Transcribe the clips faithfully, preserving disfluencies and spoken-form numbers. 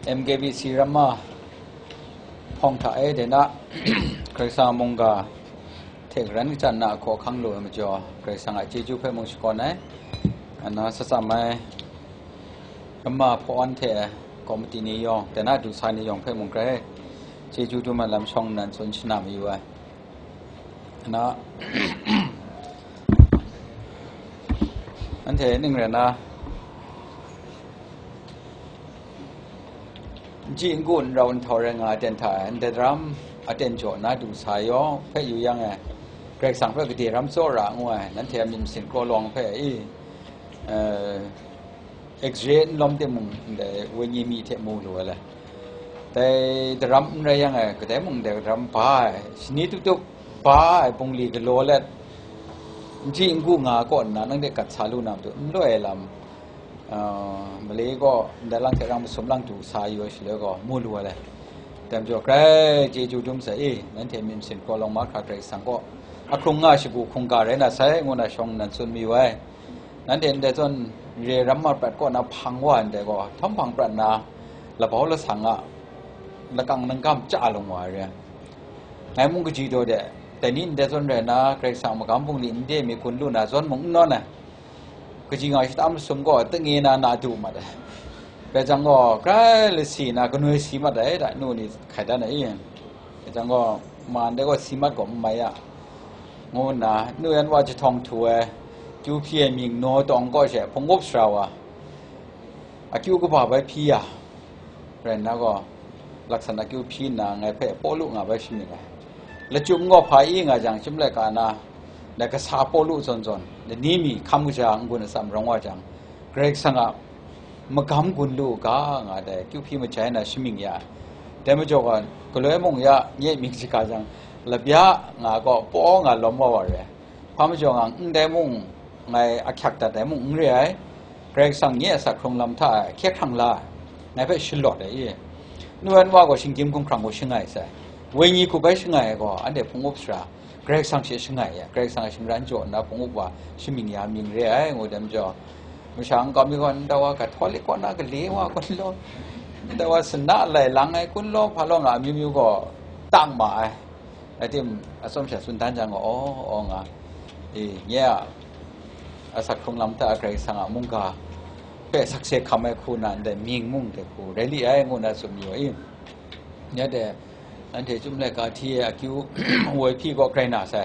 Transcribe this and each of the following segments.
M K B C Ramma hpawng hta e de na, Karai Kasang a mungga hte karan kachyan na a hkaw hkang lu ai majaw, Karai Kasang a chyeju hpe mung shakawn ai. Ana satsam ai Ramma hpawn hte komiti ni yawng, de na du sa ni yawng hpe mung grai chyeju dum ai lam shawng nnan tsun shana mayu ai. Ana anhte ning rai na, n ji n gu n rau n htau rai nga ai aten hta e, ndai daram aten jaw na du sa yawng hpe yu yang e, Karai Kasang hpe gade ram tsawra ngu ai, nanhte a myit masin kraw lawng hpe i, eh, X-ray n lawm timung, ndai wenyi mi hte mu lu ai le. Dai daram n rai yang e, kadai mung dai daram ba ai, shani tup tup ba ai bungli galaw let, n ji n gu nga kaw nna, nang de gat sa lu na matu, n loi ai lam, ah, male gaw ndai lang hte rang masum lang du sa yu ai shaloi gaw, mu lu ai le. Dai majaw, grai chyeju dum sai i, nanhte myit masin kraw lawng mahkra Karai Kasang kaw a hkrung nga shagu hkungga rai na sai, ngu na shawng nnan tsun mayu ai. Nanhte ndai zawn re ram ma prat kaw na hpang wa ndai gaw, htawm hpang prat na labau lasang a lakang nang gam chya lung wa ai re. Ngai mung kaji daw de, dai ni ndai zawn rai na, Karai Kasang magam bungli nde mi gun lu na zawn mung n nawn ai. Kaji nga shata masum gaw, tange na na du mat ai. Bai jang gaw, grai lasi na, kanoi si mat ai da, nu ni hkai dan ai. Bai jang gaw, ma ndai gaw si mat gaw n mai ya, ngu nna, nu yan wa jahtawng htu ai, kyu hpyi ai mying naw tawng kaw she hpung up sara wa, akyu kaba bai hpyi ya, rai nna gaw, laksan akyu hpyi nna, ngai hpe Pawlu nga bai shamying ai. Lachyum gaw hpa i nga jang, chyum laika na, dai kasa Pawlu zawn zawn, lani mi hkam kaja n-gun atsam rawng wa jang, Karai Kasang a magam gun lu u ga, nga dai kyu hpyi majai na shamying ya. Dai majaw gaw, galoi mung ya, nye mying shaga jang, labya nga gaw paw nga lawm wa wa re. Hpa majaw nga, ndai mung ngai ahkyak dat ai mung n re ai. Karai Kasang nye a asak hkrung lam hta e hkye hkrang la ai, ngai hpe shalawt ai i. Nu yan wa gaw shinggyim hkumhkrang gaw shangai sai. Wenyi hku bai shangai ai gaw, anhte hpung up sara, Karai Kasang she shangai ai, Karai Kasang a shingran jaw nna hpung up wa shamying ya mying re ai, ngu dai majaw, masha nkau mi gaw, ndai wa Catholic kaw na gale wa kun law, ndai wa sana lai lang ai kun law, hpa law nga amyu myu gaw tang ma ai. Rai tim, atsawm sha tsun dan jang gaw, aw, aw nga, e, nye a asak hkrung lam hta Karai Kasang a mungga hpe sakse hkam ai hku na ndai mying mung de hku rai li ai, ngu na tsun yu ai. Nye de, anhte chyum laika hti e akyu woi hpyi gaw grai na sai.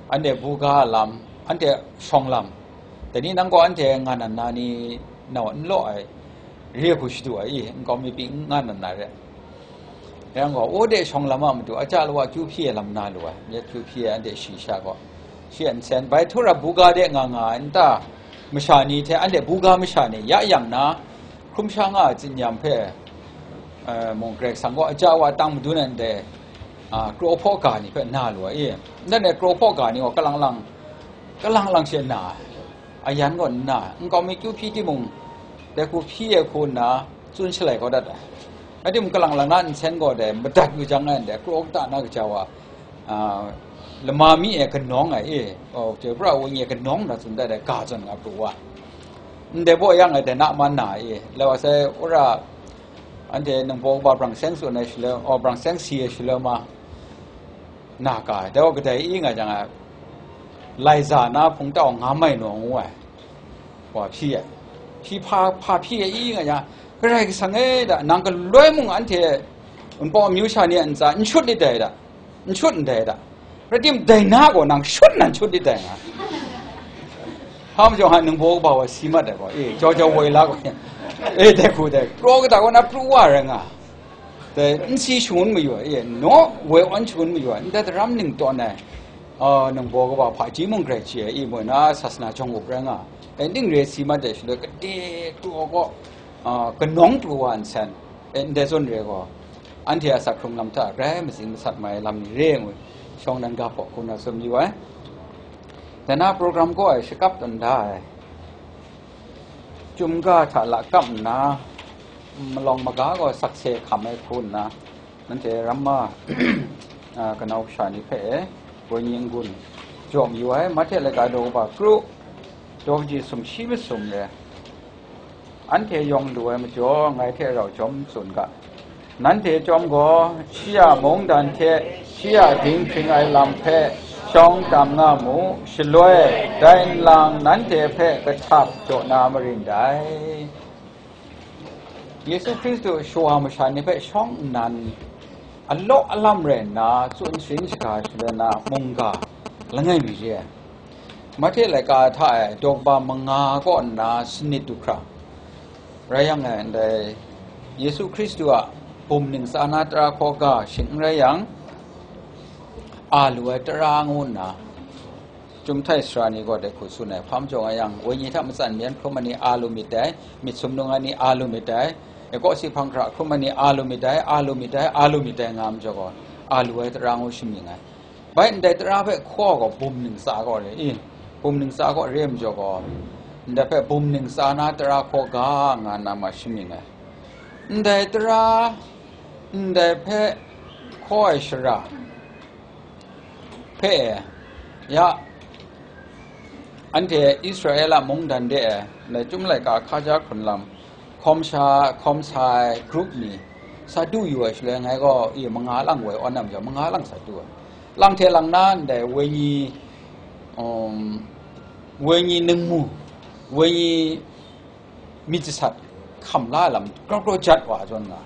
Anhte buga lam, anhte shawng lam, dai ni nang gaw anhte nga nan na ni nau n law ai, re hku shadu ai i, nkau mi pyi n nga nan na re. Yang gaw, o de shawng lam a matu, aja lawa kyu hpyi ai lam na lu ai, myit kyu hpyi ai anhte shi sha gaw, shi a nsen, bai htura buga de nga nga ai nta masha ni hte anhte buga masha ni ya yang na, hkrum sha nga ai tsinyam hpe, eh, mung Karai Kasang gaw aja wa tang madun ai ndai, ah, kraw hpaw ga ni hpe na lu ai i? Ndai kraw hpaw ga ni gaw kalang lang, kalang lang she na ai, ayan gaw n na ai, nkau mi kyu hpyi timung, dai hku hpyi ai hku nna tsun shalai kau dat ai. Rai timung, kalang lang na nsen gaw dai madat yu jang ai ndai kraw kata na kaja wa, ah, lama mi e kanawng ai i, oh, chyoi pra wenyi e kanawng na tsun dat ai ga zawn nga pru wa. Ndai baw yang ai dai na ma na ai i, lai wa sai, wora, anhte ningbaw kaba brang seng tsun ai shaloi, oh, brang seng si ai shaloi ma, na ga ai, dai gaw kadai i nga jang ai, lai za na hpung tau nga mai naw ngu ai, wa hpyi ai. Hpyi hpa, hpa hpyi ai i nga jang, Karai Kasang e da, nang galoi mung anhte Wunpawng amyu sha ni a ntsa n shut lit dai da, n shut ndai da. Rai tim, dai na gaw nang shut nan shut lit dai nga. Hpa majaw nga, ningbaw kaba wa si mat ai gaw, e, jau jau woi la gaw, e, dai hku dai, kraw kata kaw na pru wa rai nga. Dai, n si shangun mayu ai, e, naw woi awn shangun mayu ai, ndai daram ning tawn ai, a, ningbaw kaba hpaji mung grai chye ai, i moi na sasana jawng up rai nga, e, ning re si mat ai shaloi, gade kraw kaw, a, kanawng pru wa nsen, e, ndai zawn re gaw, anhte a asak hkrung lam hta grai mazing masat mai ai lam ni re ngu, shawng nan ga hpaw hku na tsun mayu ai. Dai na program kaw ai shakap tawn da ai. Chyum ga hta lakap nna, malawng maga gaw sakse hkam ai hku nna, nanhte ramma, a, kanau kasha ni hpe wenyi n-gun jaw mayu ai. Mahte laika daw kaba kru, daw kaji sumshi masum re. anhte yawng lu ai majaw, ngai hte rau jawm tsun ga. Nanhte chyawm gaw, shi a mungdan hte shi a dinghpring ai lam hpe shawng tam nga mu, shaloi dai nlang nanhte hpe kahtap jaw na marin dai. Yesu Hkristu shawa masha ni hpe shawng nnan, alaw alam rai nna tsun sharin shaga shaloi na mungga langai mi re ai. Mahte laika hta e daw kaba manga kaw nna sanit du hkra rai yang e, ndai Yesu Hkristu a bum ningsa na tara hkaw ga shing n rai yang, a lu ai tara ngu nna, Chyum htai sara ni gaw dai hku tsun ai, hpa majaw nga yang, wenyi hta matsan myan hkrum ai ni a lu myit dai, myit sumnung ai ni a lu myit dai, e kaw si hpang hkra hkrum ai ni a lu myit dai, a lu myit dai, a lu myit dai nga majaw gaw, a lu ai tara ngu shamying ai. Bai ndai tara hpe hkaw gaw bum ningsa gaw re i, bum ningsa gaw re majaw gaw, ndai hpe bum ningsa na tara hkaw ga nga nna ma shamying ai. Ndai tara, ndai hpe hkaw ai shara, hpe e, ya, anhte Israela mungdan de e, ndai Chyum laika hkaja hkrun lam, hkawm sha, hkawm sa ai grup ni, sa du yu ai shaloi ngai gaw, i, manga lang woi awn na majaw, manga lang sa du ai. Lang hte lang na ndai wenyi, um, wenyi ningmu, wenyi myit jasat hkam la ai lam grau grau jat wa zawn nga.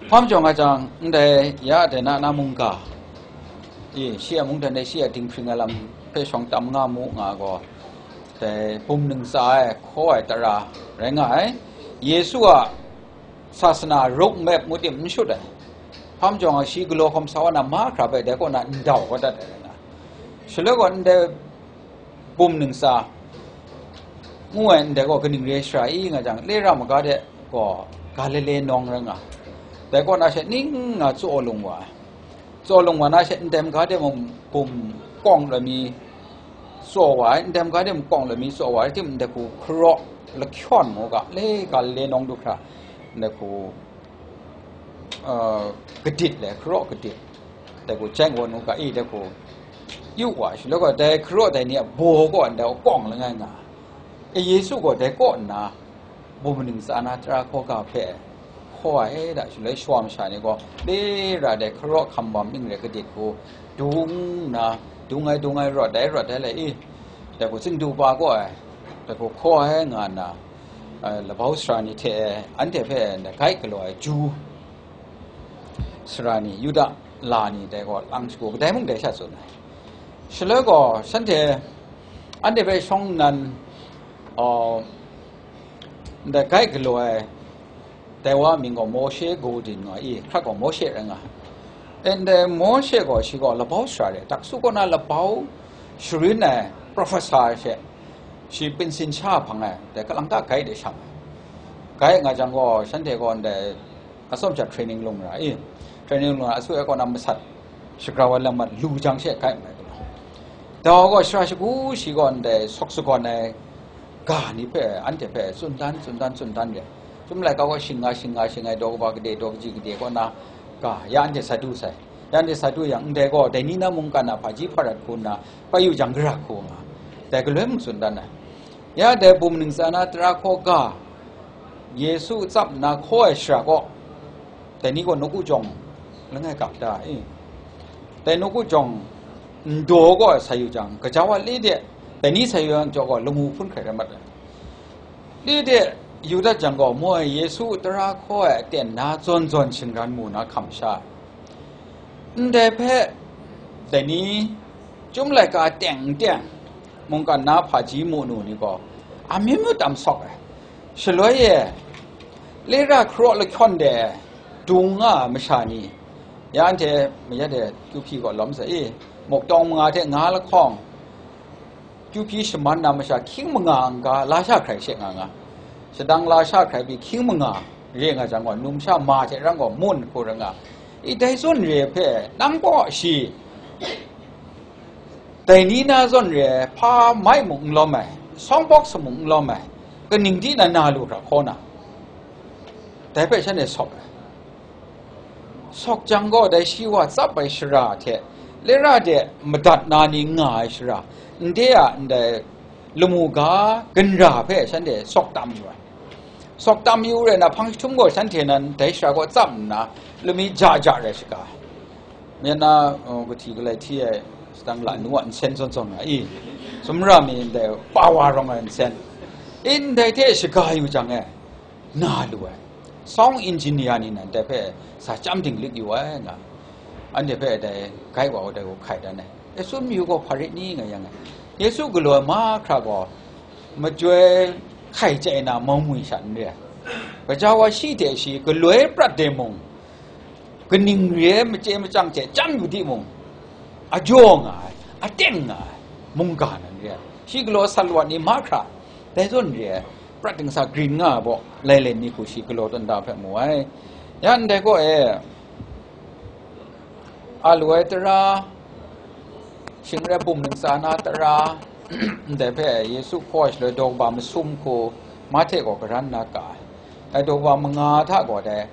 Hpa majaw nga jang, ndai ya dai na na mungga, e, shi a mungdan dai shi a dinghpring ai lam hpe shawng tam nga mu nga gaw, dai bum ningsa ai hkaw ai tara rai nga ai. Yesu a sasana ruk mep ngu tim n shut ai. Hpa majaw nga shi galaw hkawm sa wa na mahkra hpe dai kaw na ndau kau dat ai rai nga. Shaloi gaw ndai bum ningsa ngu ai ndai gaw kaning re ai shara i nga jang, lera maga de gaw Galile nawng rai nga, dai kaw na she ning nga tsaw lung wa ai. Tsaw lung wa na she ndai maga de mung bum kawng loi mi tsaw wa ai, ndai maga de mung kawng loi mi tsaw wa ai, rai tim ndai hku hkaraw lahkyawn ngu ga, le Galile nawng du hkra ndai hku uh, gadit le, hkaraw gadit, dai hku jeng wa nu ga i, dai hku yu wa, shaloi gaw dai hkaraw dai ni a baw kaw ndai kawng langai nga, e, Yesu gaw dai kaw nna, bum ningsa na tara hkaw ga hpe hkaw ai da, shaloi shawa masha ni gaw, lera dai hkaraw hkam bam ning re gadit hku dung nna, dung ai, dung ai, rawt ai, rawt ai le i, dai hku tsingdu pa kaw ai, dai hku hkaw ai nga nna, eh, labau sara ni hte anhte hpe ndai gai galaw ai Ju sara ni, Yuda la ni dai gaw lang shagu kadai mung dai sha tsun ai. Shaloi gaw shanhte anhte hpe shawng nnan, uh, ndai gai galaw ai dai wa mying gaw Mawshe Golden nga i, hkrat gaw Mawshe rai nga. Ndai Mawshe gaw shi gaw labau sara re, taksu kaw na labau sharin ai professor she, shi pinsin sha hpang ai, dai kalang ta gai de shang ai. Gai nga jang gaw, shanhte gaw ndai atsawm sha training lung ra i, training lung ra, asu e kaw na masat shagrau ai lam mat lu jang she gai mai galaw. Dau gaw shara shagu shi gaw ndai sawk sagawn ai ga ni hpe, anhte hpe tsun dan, tsun dan, tsun dan re. Chyum laika gaw shing nga, shing nga, shing nga, daw kaba gade, daw kaji gade kaw na ga, ya anhte sa du sai. Ya anhte sa du yang, ndai gaw, dai ni na mungkan a hpaji hparat hku nna, bai yu jang gara hku nga, dai galoi mung tsun dan ai. Ya dai bum ningsa na tara hkaw ga, Yesu tsap nna hkaw ai shara gaw, dai ni gaw nawku jawng langai ga ta i? Dai nawku jawng ndaw gaw sa yu jang, gaja wa le de, dai ni sa yu yang jaw gaw lamu hpun hkrai rai mat ai. Le de yu dat jang gaw, mu ai Yesu tara hkaw ai aten na zawn zawn shingran mu na hkam sha ai. Ndai hpe, dai ni, Chyum laika teng n teng, mungkan na hpaji mu nu ni gaw, amyu myu tam sawk ai. Shaloi e, lera hkaraw lahkyawn de dung nga ai masha ni, ya anhte mayat e kyu hpyi gaw lawm sai i, muk tawng manga hte nga lahkawng, kyu hpyi shaman na masha hkying manga n-ga lasha hkrai she nga nga. Shadang lasha hkrai pyi hkying manga re nga jang gaw, numsha ma hte rang gaw mun hku rai nga. I, dai zawn re hpe nang gaw shi, dai ni na zawn re ai, hpa mai mung n lawm ai, sawng bawk sa mung n lawm ai, kaning di na na lu hkra hkaw na, dai hpe shanhte sawk ai. Sawk jang gaw, dai shi wa tsap ai shara hte lera de madat na ni nga ai shara, nde a ndai lamu ga ginra hpe shanhte sawk tam lu ai. Sawk tam yu rai na, hpang jahtum gaw shanhte nan dai shara kaw tsam nna, lami ja ja rai shaga. Myen na, uh, kahti galai hti ai, sadang la nu a nsen zawn zawn nga i, sumra mi ndai pawa rawng ai nsen. I ndai hte shaga yu jang e, na lu ai. Sound engineer ni nan dai hpe sa chyam dinglik yu ai nga. Anhte hpe dai gai wa u dai hku hkai dan ai. Yesu myu gaw hpa rit ni nga yang ai. Yesu galaw ai mahkra gaw, majoi hkai chye na mawmwi sha n re ai. Gaja wa shi hte shi galoi prat de mung, kaning re ai machye machyang hte chyam yu timung, a jaw nga ai, a teng nga ai, mungga nan re ai. Shi galaw sat lawat ni mahkra, dai zawn re ai, prat dingsa grin nga ai baw, lai lai ni hku shi galaw tawn da hpe mu ai. Ya ndai kaw e, a lu ai tara, shing rai bum ntsa na tara, ndai hpe Yesu hkaw ai shaloi daw kaba masum hku, Mahte gaw karan na ka ai. Dai daw kaba manga hta gaw dai,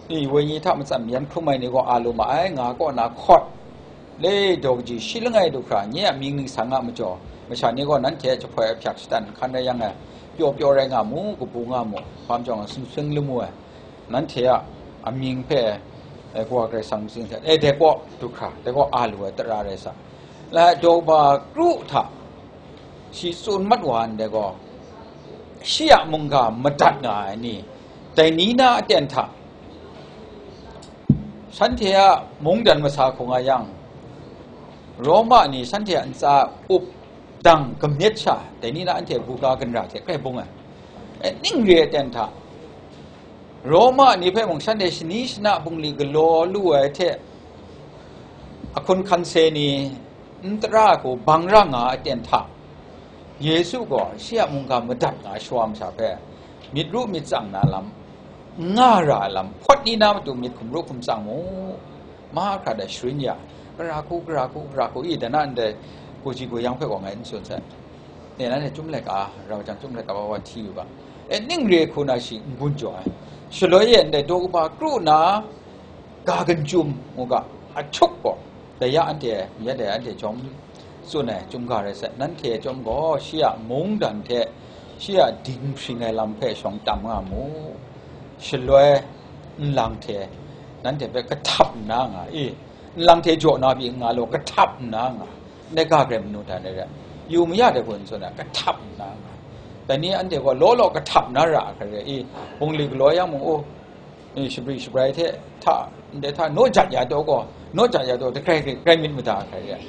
ni wenyi hta matsam yan hkrum ai ni gaw a lu ma ai, nga kaw na hkawt, le daw kaji shi langai du hkra, nye a mying ning sang a majaw, masha ni gaw nanhte a jahpoi a hpyak shatan hkan rai yang ai, pyaw pyaw rai nga mu, kabu nga mu, hpam jawng a sumsing lamu ai, nanhte a amying hpe, eh, Kawa Karai Kasang myitsin hte, eh, dai kaw du hkra, dai kaw a lu ai tara rai sa. La daw kaba kru hta shi tsun mat wa ndai gaw, shi a mungga madat nga ai ni, dai ni na aten hta, shanhte a mungdan masa hkung a yang, Roma ni shanhte a ntsa up dang kamyet sha, dai ni na anhte buga ginra hte grai bung ai. E, ning re ai ten hta, Roma ni hpe mung shanhte shani shana bungli galaw lu ai hte, ahkun hkan se ni n tara hku bang ra nga ai ten hta, Yesu gaw shi a mungga madat nga ai shawa masha hpe, myit ru myit tsang na lam, n nga ra ai lam, hpawt ni na matu myit hkum ru hkum tsang mu. Mahkra dai sharin ya, gara hku, gara hku, gara hku, i, dana ndai, gaji gayang hpe gaw ngai n tsun sai. E, nanhte chyum laika, rau jang chyum laika wa wa hti yu ga. E, ning re hku na shi n-gun jaw ai. Shaloi e ndai daw kaba kru na, ga gun chyum mu ga, a htuk gaw, dai ya anhte, ya dai anhte jawm tsun ai, chyum ga rai sai. Nanhte chyawm gaw, shi a mungdan hte, shi a dinghpring ai lam hpe shawng tam nga mu. Shaloi nlang hte, nanhte hpe kahtap nna nga i, nlang hte jaw na pyi nga law, kahtap nna nga, ndai ga garai manu hta rai rai, yu maya dai hku n tsun ai, kahtap nna nga. Dai ni anhte gaw law law kahtap na ra hkrai rai i, bungli galaw yang mung, u, e, shabri shabrai hte hta, ndai hta naw jat ya taw gaw, naw jat ya taw, dagrai grai myit mada hkrai rai.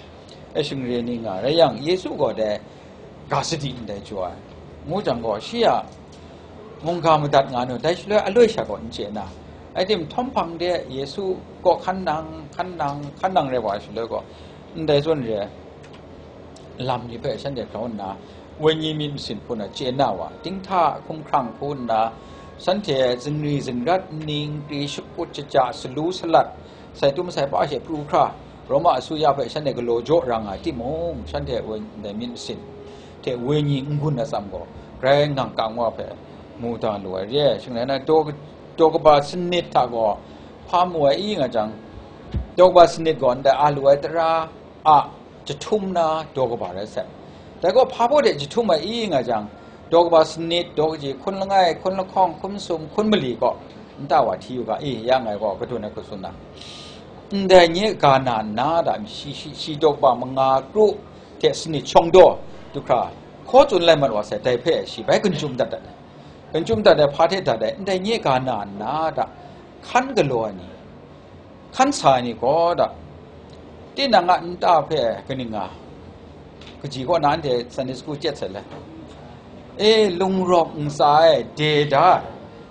E, shingre ni nga rai yang, Yesu gaw dai ga sadi ndai jaw ai, ngu jang gaw, shi a mungga madat nga nu, dai shaloi aloi sha gaw n chye na. Rai tim, htawm hpang de Yesu kaw hkan nang, hkan nang, hkan nang rai wa ai shaloi gaw, ndai zawn re ai lam ni hpe shanhte grau nna, wenyi myit masin hku na chye na wa, dinghta hkumhkrang hku nna, shanhte zingri zingrat, nning, kri, shakut shaja, salu salat, sai tum sai pa she pru hkra, Roma asuya hpe shanhte galaw jaw ra nga ai timung, shanhte wen-, ndai myit masin hte wenyi n-gun atsam gaw, grai ngang kang wa hpe mu da lu ai re. Shing rai na, daw, daw kaba sanit hta gaw hpa mu ai i nga jang, daw kaba sanit gaw ndai a lu ai tara a jahtum na daw kaba rai sai. Dai gaw hpa baw de jahtum ai i nga jang, daw kaba sanit, daw kaji, hkun langai, hkun lahkawng, hkun sum, hkun mali gaw nta wa hti yu ga i, ya ngai gaw kadun ai hku tsun na. Ndai nye ga na nna da, shi, shi, shi daw kaba manga kru hte sanit shawng daw du hkra, hkaw tsun lai mat wa sai, dai hpe shi bai gun chyum dat dat ai. Gun chyum dat ai hpa hte dat ai, ndai nye ga na nna da, hkan galaw ai ni, hkan sa ai ni gaw da, tinang a nta hpe kaning nga, kaji kaw na anhte Sunday school chyet sai le, e, lungrawk ntsa ai, de da ai,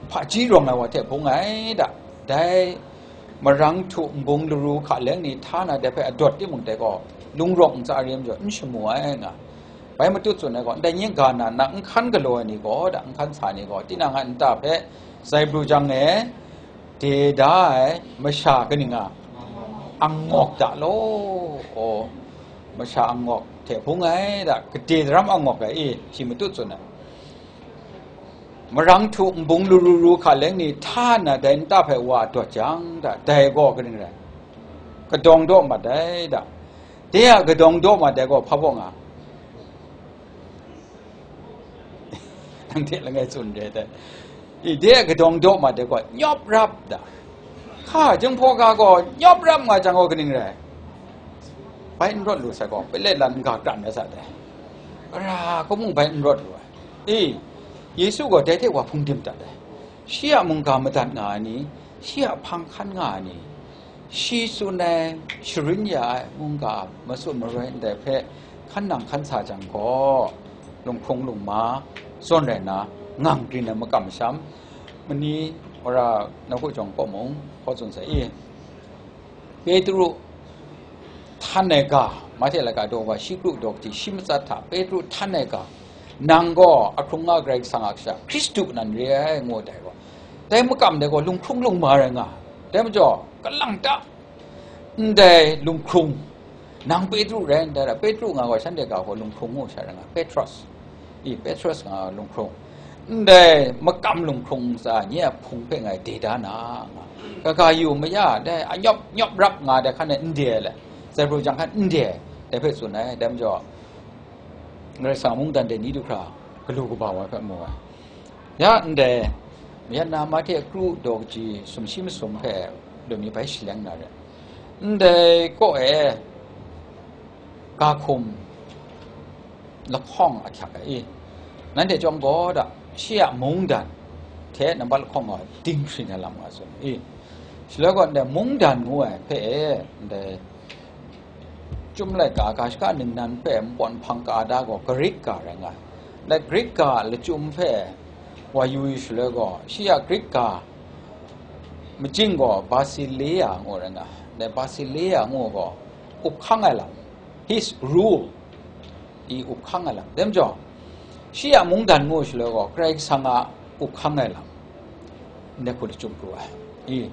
hpaji rawng ai wa hte bung ai da, dai marang htu nbung laru hka leng ni hta na dai hpe adawt timung dai gaw, lungrawk ntsa re majaw n shamu ai nga. Bai matut tsun ai gaw, ndai nye ga na nna n hkan galaw ai ni gaw da, n hkan sa ai ni gaw, tinang a nta hpe zai pru jang e, de da ai masha kaning a angawk da law, aw, masha angawk hte bung ai da, gade daram angawk ai e, shi matut tsun ai. Marang htu nbung laru ru hka leng ni hta na dai nta hpe wa dawt jang da, dai gaw kaning rai? Kadawng daw mat ai da. De a kadawng daw mat ai gaw hpa baw nga? Nang hte langai tsun re ai dai. I, de a kadawng daw mat de gaw, nyawp rap da. Hka, jinghpaw ga gaw, nyawp rap nga jang gaw, kaning rai? Bai n rawt lu sai gaw, Pilat lan n ga krat na sa dai. Gara kaw mung bai n rawt lu ai. I, Yesu gaw dai hte wa hpung dim dat ai. Shi a mungga madat nga ai ni, shi a hpang hkan nga ai ni, shi tsun ai, sharin ya ai mungga matsun maroi ndai hpe hkan nang hkan sa jang gaw, lunghkrung lungma zawn rai nna, ngang grin ai makam masham, mani wora nawku jawng kaw mung hkaw tsun sai i. Petru htan ai ga, Mahte laika daw wa, shi kru daw kaji, shi matsat hta Petru htan ai ga, nang gaw ahkrung nga Karai Kasang a Kasha, Hkristu nan re ai, ngu dai gaw, dai makam dai gaw lunghkrung lungma rai nga. Dai majaw, kalang ta, ndai lunghkrung, nang Petru rai ndai ra, Petru nga gaw shanhte ga gaw lunghkrung ngu sha rai nga, Petros, i, Petros nga lunghkrung, ndai makam lunghkrung ntsa nye a hpung hpe ngai de da na nga, kaga yu maya, dai anyawp nyawp rap nga dai hkan e n de ai le, zaibru jang hkan n de ai, dai hpe tsun ai, dai majaw, Karai Kasang mungdan de ni du hkra galu kaba wa hpe mu ai. Ya ndai, ya na Mahte kru daw kaji sumshi masum hpe lumi bai shaleng na re. Ndai kaw e ga hkum lahkawng ahkyak ai i. Nanhte chyawm gaw da, shi a mungdan hte nambat lahkawng gaw dinghpring ai lam nga tsun i. Shaloi gaw ndai mungdan ngu ai hpe e, ndai Chyum laika ga shaka ningnan hpe npawt nhpang ka da gaw Grik ga rai nga ai. Dai Grik ga lachyum hpe wa yu yu shaloi gaw, shi a Grik ga majing gaw Basileia ngu rai nga ai. Dai Basileia ngu gaw up hkang ai lam, his rule, i up hkang ai lam. Dai majaw, shi a mungdan ngu shaloi gaw, Karai Kasang a up hkang ai lam, ndai hku lachyum pru ai. I,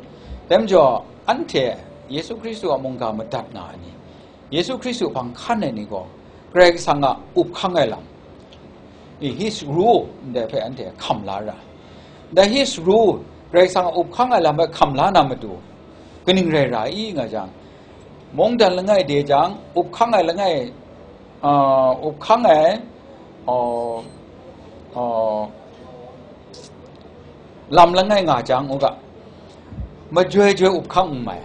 dai majaw, anhte Yesu Hkristu a mungga madat nga ai ni, Yesu Hkristu hpang hkan ai ni gaw, Karai Kasang a up hkang ai lam, i, his rule, ndai hpe anhte hkam la ra ai. Dai his rule, Karai Kasang a up hkang ai lam hpe hkam la na matu, kaning rai ra i nga jang, mungdan langai de jang, up hkang ai langai, a, up hkang ai, a, a, lam langai nga jang u ga, majoi joi up hkang n mai,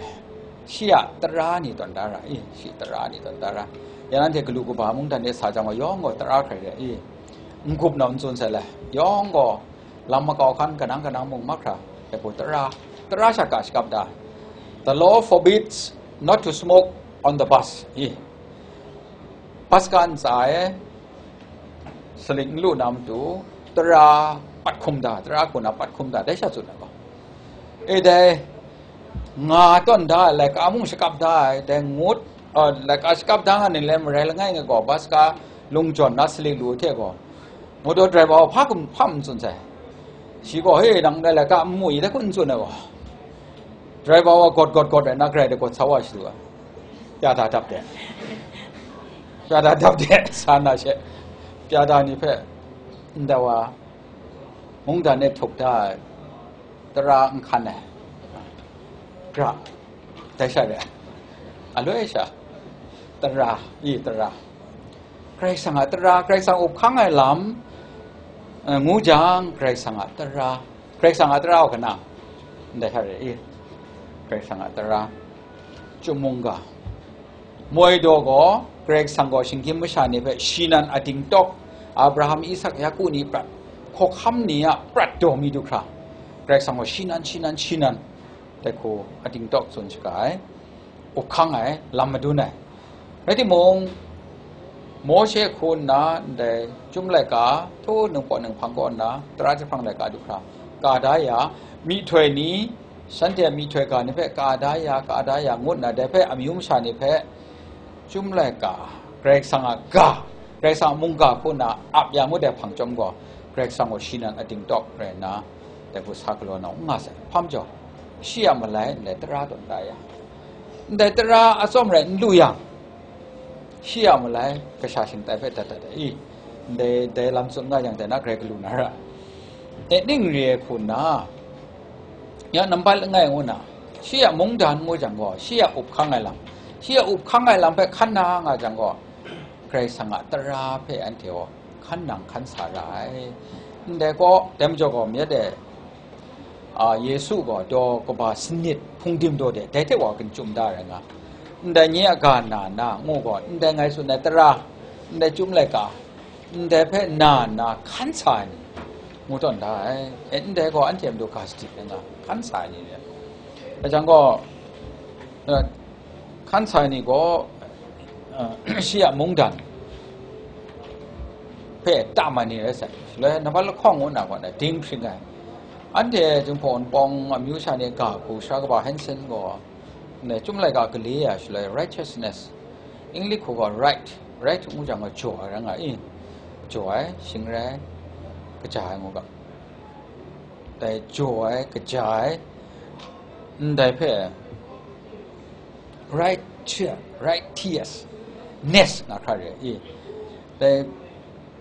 shi a tara ni tawn da ra i, shi tara ni tawn da ra. Ya nanhte galu kaba mungdan de sa jang gaw, yawng gaw tara hkrai re i, n-gup nau n tsun sai le, yawng gaw lam makau hkan kanang kanang mung mahkra, dai gaw tara, tara sha ga shakap da. The law forbids not to smoke on the bus i. Paska ntsa e, saling n lu na matu, tara pat hkum da, tara hku na pat hkum da, dai sha tsun ai gaw. E dai, nga tawn da ai, laika mung shakap da ai, dai ngut, a, laika shakap da nga ni le marai langai nga gaw, Paska lung jawn na saling lu hte gaw, motor driver wa hpa kum, hpa n tsun sai. Shi gaw, "He, nang dai laika n mu i," dai kun n tsun ai gaw. Driver wa gawt gawt gawt rai na, grai dai gawt sa wa shadu ai. Pya da dap de. Pya da dap de, sa na she. Pya da ni hpe, ndai wa, mungdan e htuk da ai, tara n hkan ai. Gra. Dai sha re. Aloi sha. Tara, i tara. Karai Kasang a tara, Karai Kasang up hkang ai lam, eh, ngu jang, Karai Kasang a tara, Karai Kasang a tara u kana? Ndai hta re i. Karai Kasang a tara. Chyum mungga. Moi daw gaw, Karai Kasang gaw shinggyim masha ni hpe shi nan a dingtawk, Abraham, Isak, Yaku ni prat, hkawhkam ni a prat daw mi du hkra, Karai Kasang gaw shi nan, shi nan, shi nan, dai hku a dingtawk tsun shaga ai, up hkang ai, lam madun ai. Rai timung, Mawshe hku nna ndai Chyum laika, htu ningpawt ninghpang kaw nna, tara jahprang laika du hkra, ka da ya, myihtoi ni, shanhte a myihtoi ga ni hpe ka da ya, ka da ya, ngut nna dai hpe amyu masha ni hpe, Chyum laika, Karai Kasang a ga, Karai Kasang a mungga hku nna ap ya ngut ai hpang chyawm gaw, Karai Kasang gaw shi nan a dingtawk rai nna, dai hku sa galaw na n nga sai. Hpa majaw, shi a malai ndai tara tawn da ya, ndai tara atsawm rai n lu yang, shi a malai kasha shingtai hpe dat dat ai i, ndai, dai lam tsun nga yang, dai na grai galu na ra. E, ning re ai hku nna, ya nambat langai ngu na, shi a mungdan ngu jang gaw, shi a up hkang ai lam, shi a up hkang ai lam hpe hkan na nga jang gaw, Karai Kasang a tara hpe anhte gaw hkan nang hkan sa ra ai. Ndai gaw, dai majaw gaw, myit e, a, Yesu gaw daw kaba sanit hpungdim daw de, dai hte wa a kan chyum da rai nga. Ndai nye a ga na na ngu gaw, ndai ngai tsun ai tara, ndai chyum laika, ndai hpe na na hkan sa ai ni, ngu tawn da ai. E, ndai gaw anhte a matu ga sadit ai nga, hkan sa ai ni re. Dai jang gaw, e, hkan sa ai ni gaw, e, shi a mungdan hpe tam ai ni rai sai. Shaloi nambat lahkawng ngu na gaw, ding hpring ai. Anhte Jinghpaw Wunpawng amyu sha ni ga hku Sara kaba Hanson gaw, ne, chyum laika gale ya shaloi righteousness, English hku gaw right, right ngu jang gaw jaw ai rai nga i, jaw ai, shing rai, kaja ai ngu ga, dai jaw ai, kaja ai, ndai hpe right, righteousness nga hkra re i, dai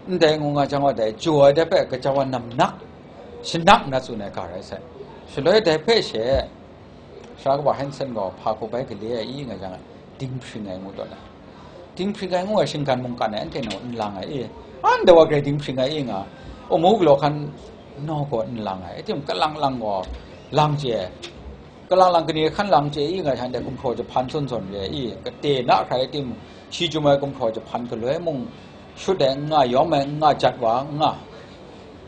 ndai ngu nga jang gaw, dai jaw ai dai hpe kaja wa namnak, shanak na tsun ai ga rai sai. Shaloi dai hpe she, Sara kaba Hanson gaw hpa hku bai gale ai i nga jang, ding hpring ai ngu tawn ai. Ding hpring ai ngu ai shinggan mungkan e anhte naw n lang ai i. Anhte wa grai ding hpring ai i nga, amu galaw hkan naw gaw n lang ai. Atim kalang lang gaw lang chye. Kalang lang kani hkan lang chye i nga, shanhte gumhpraw jahpan zawn zawn re i, kate na hkrai tim, shi chyum ai gumhpraw jahpan galoi mung shut ai n nga, yawm ai n nga, jat wa n nga,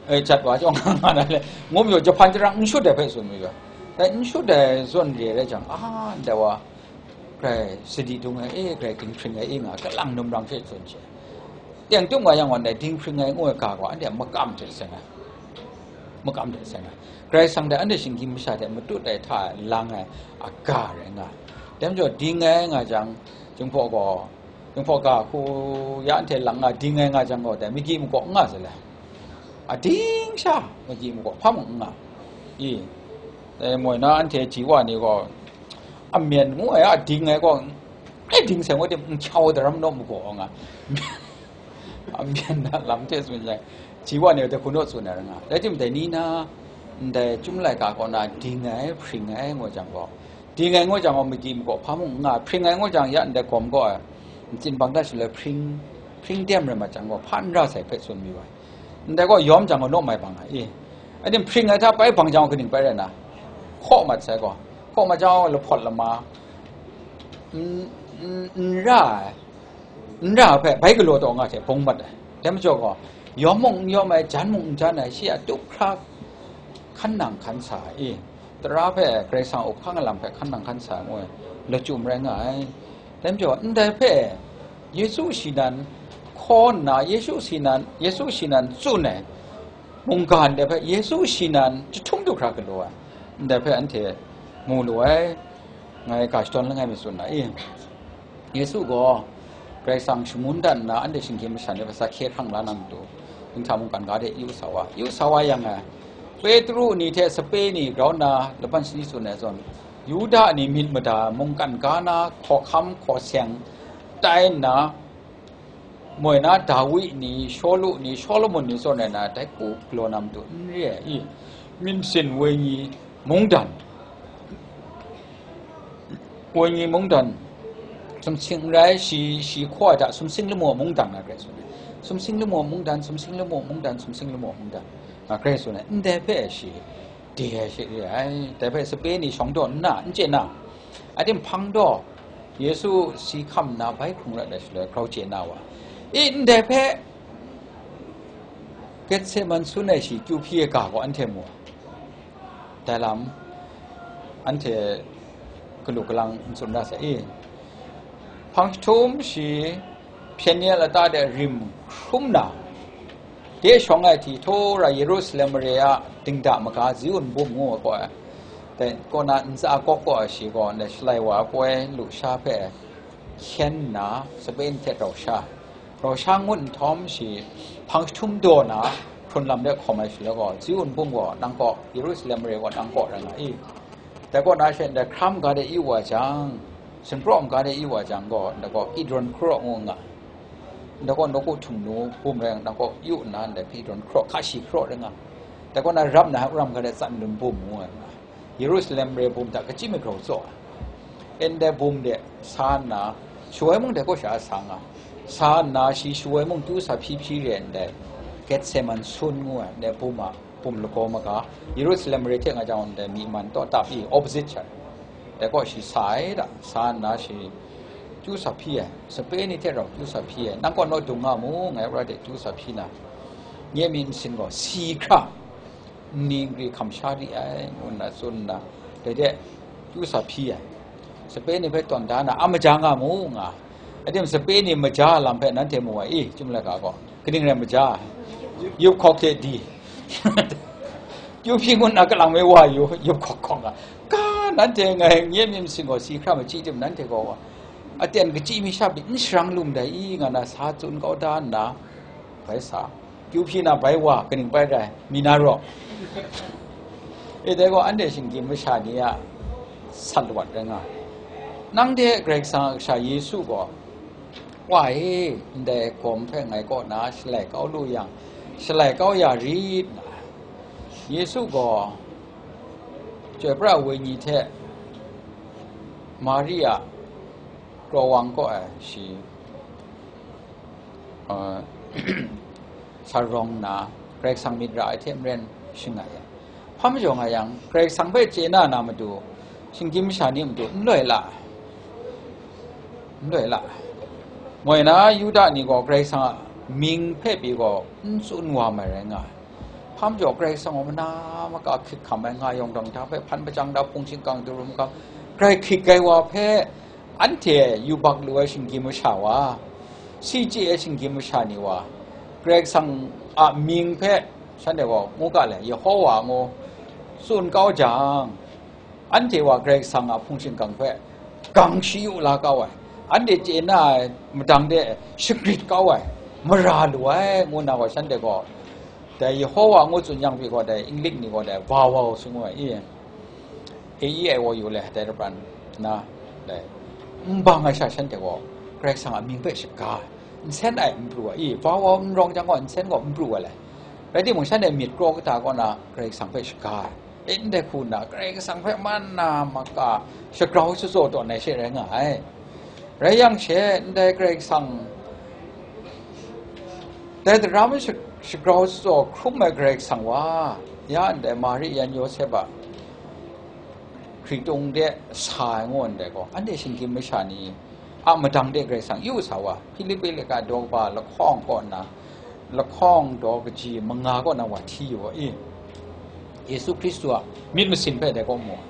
e, jat wa chyawng nga nga na le, ngu majaw jahpan jahprang n shut ai hpe tsun majaw, dai n shut ai zawn re rai jang, a, ndai wa grai sadi dung ai, e, grai dinghpring ai, e nga, kalang num rang hte tsun she. Teng tum nga yang gaw, ndai dinghpring ai ngu ai ga gaw, anhte a makam hte seng ai, makam hte seng ai. Karai Kasang dai anhte shinggyim masha hte matut ai hta lang ai aga rai nga ai. Dai majaw, ding ai nga jang, Jinghpaw gaw, Jinghpaw ga hku ya anhte lang nga, ding ai nga jang gaw, dai magyi magaw n nga sai le. A ding sha magyi magaw hpa mung n nga. I, dai moi na anhte ji wa ni gaw, a myen ngu ai a ding ai gaw, e ding sai ngu tim, n hkyau daram naw magaw nga. A myen na lam hte tsun jang, ji wa ni dai hku naw tsun ai rai nga. Rai tim, dai ni na, ndai chyum laika kaw na ding ai, hpring ai ngu jang gaw, ding ai ngu jang gaw, magyi magaw hpa mung n nga, hpring ai ngu jang, ya ndai gawm gaw, ntsin bang dat shaloi hpring, hpring dem rai mat jang gaw, hpa n ra sai hpe tsun mayu ai. Ndai gaw yawm jang gaw naw mai bang ai i. Rai tim, hpring ai hta bai bang jang gaw, kaning bai rai na? Hkaw mat sai gaw, hkaw mat jang gaw, lahpawt lama, n, n, n ra ai. N ra hpe bai galaw taw nga hte bung mat ai. Dai majaw gaw, yawm mung n yawm ai, jan mung n jan ai, shi a tup hkra hkan nang hkan sa ai i, tara hpe Karai Kasang a up hkang ai lam hpe hkan nang hkan sa ai ngu ai, lachyum rai nga ai. Dai majaw, ndai hpe Yesu shi nan hkaw nna, Yesu shi nan, Yesu shi nan tsun ai mungga ndai hpe Yesu shi nan jahtum du hkra galaw ai, ndai hpe anhte mu lu ai, ngai ga shadawn langai mi tsun ai i. Yesu gaw Karai Kasang shangun dat nna, anhte shinggyim masha ni hpe sa hkye hkrang la na matu, dinghta mungkan ga de yu sa wa, yu sa wa yang e, Petru ni hte sape ni grau nna laban shani tsun ai zawn, Yuda ni myit mada mungkan ga na hkawhkam hkawseng tai nna, moi na Dawi ni, Shawlu ni, Shawlumon ni zawn rai na, dai hku galaw na matu n re ai i, myit masin wenyi mungdan, wenyi mungdan, sumsing n rai, shi, shi hkaw ai hta sumsing lamu a mungdan nga grai tsun ai. Sumsing lamu a mungdan, sumsing lamu a mungdan, sumsing lamu a mungdan nga grai tsun ai. Ndai hpe shi de ai she re ai. Dai hpe sape ni shawng daw nna, n chye na, a tim hpang daw, Yesu si hkam nna bai hkrung rat ai shaloi, grau chye na wa. I, ndai hpe Getseman sun ai shi kyu hpyi ai ga gaw anhte mu ai. Dai lam anhte galu galang n tsun ra sai i. Hpang jahtum shi hpyen ni a lata de rim hkrum na, de shawng ai hti htaw ra Yerusalem mare a dingda maga Ziun bum ngu ai gaw, dai kaw na ntsa kawk kaw ai shi gaw, ndai Shalai wa ai poi lusha hpe hkyen nna, sape ni hte rau sha, rau sha ngut nhtawm shi hpang jahtum daw na, hkrun lam de hkawm ai shaloi gaw, Ziun bum gaw nang kaw, Yerusalem mare gaw nang kaw rai nga i. Dai kaw na she ndai hkram ga de yu wa jang, sinpraw ga de yu wa jang gaw, ndai gaw Kidron hkaraw ngu nga, ndai gaw nawku htumnu bum rai nang kaw yu nna, ndai Kidron hkaraw, hkashi hkaraw rai nga. Dai kaw na rap na ram ga de Tsanlun bum ngu ai nga, Yerusalem mare bum hta kachyi magrau tsaw ai. Ndai bum de sa nna, shu ai mung dai kaw sha sa nga, sa nna shi shu ai mung tu sa hpyi hpyi re ndai, Getseman sun ngu ai ndai bum a pum lagaw maga, Yerusalem mare hte nga jang ndai myi man taw tap i, opposite sha. Dai gaw shi sa ai da, sa nna shi kyu sa hpyi ai, sape ni hte rau kyu sa hpyi ai, nang kaw naw dung nga mu, ngai wa de kyu sa hpyi na, nye myit nsin gaw si hkra, nni nkri hkam sha ri ai, ngu nna tsun nna, dai de kyu sa hpyi ai. Sape ni hpe tawn da na, a maja nga mu, nga. Adim sape ni maja lam hpe nanhte mu ai, i, chyum laika gaw, kaning rai maja? Yup hkawk hte di. Kyu hpyi ngu nna kalang me wa yu, yup hkawk hkawk nga. Ka nanhte ngai nye myit masin gaw si hkra machyi tim nanhte gaw, aten kachyi mi sha pyi n sharang lum dai i, nga na sa tsun kau da nna, bai sa. Kyu hpyi na bai wa, kaning bai rai, mi na raw. E dai gaw, anhte shinggyim masha ni a sat lawat rai nga. Nang de Karai Kasang a Kasha Yesu gaw, wa e, ndai gawm hpe ngai kaw na shalai kau lu yang, shalai kau ya rit nga. Yesu gaw, Chyoi pra ai Wenyi hte Mari a krawang kaw ai shi, uh, sa rawng nna, Karai Kasang myit ra ai hte maren shangai ai. Hpa majaw nga yang, Karai Kasang hpe chye na na matu, shinggyim masha ni a matu n loi la ai. N loi la ai. Moi na, Yuda ni gaw Karai Kasang a mying hpe pyi gaw n tsun wa mai rai nga ai. Hpa majaw Karai Kasang gaw mana maka hkrit hkam ai, nga yawng dang hta hpe hpan pachyang da, hpung shingkang darum hkam, grai hkrit ai wa hpe, anhte yubak lu ai shinggyim masha wa, si chye ai shinggyim masha ni wa, Karai Kasang a mying hpe shanhte gaw ngu ga le, Yehowa ngu tsun kau jang, anhte wa Karai Kasang a hpung shingkang hpe gang shi yu la kau ai, anhte chye na ai madang de shagrit kau ai, mara lu ai, ngu nna gaw shanhte gaw, dai Yehowa ngu tsun yang pyi gaw, dai English ni gaw dai vawau tsun ngu ai i. A E I O U le dai rabran na, dai n bang ai sha shanhte gaw Karai Kasang a mying hpe shaga ai, nsen ai n pru ai i, vawau n rawng jang gaw nsen gaw n pru ai le. Rai timung, shanhte myit kraw kata kaw na Karai Kasang hpe shaga ai. E, ndai hku nna Karai Kasang hpe man na maka shagrau shatsaw tawn ai she rai nga ai. Rai yang she, ndai Karai Kasang, dai daram sha-, shagrau shatsaw hkrum ai Karai Kasang wa, ya ndai Mari yan Yawsep a hkritung de sa ai ngu ndai gaw, anhte shinggyim masha ni a madang de Karai Kasang yu sa wa, Hpilipi laika daw kaba lahkawng kaw nna, lahkawng daw kaji manga kaw na wa hti yu ai. Yesu Hkristu a myit masin hpe dai kaw mu ai.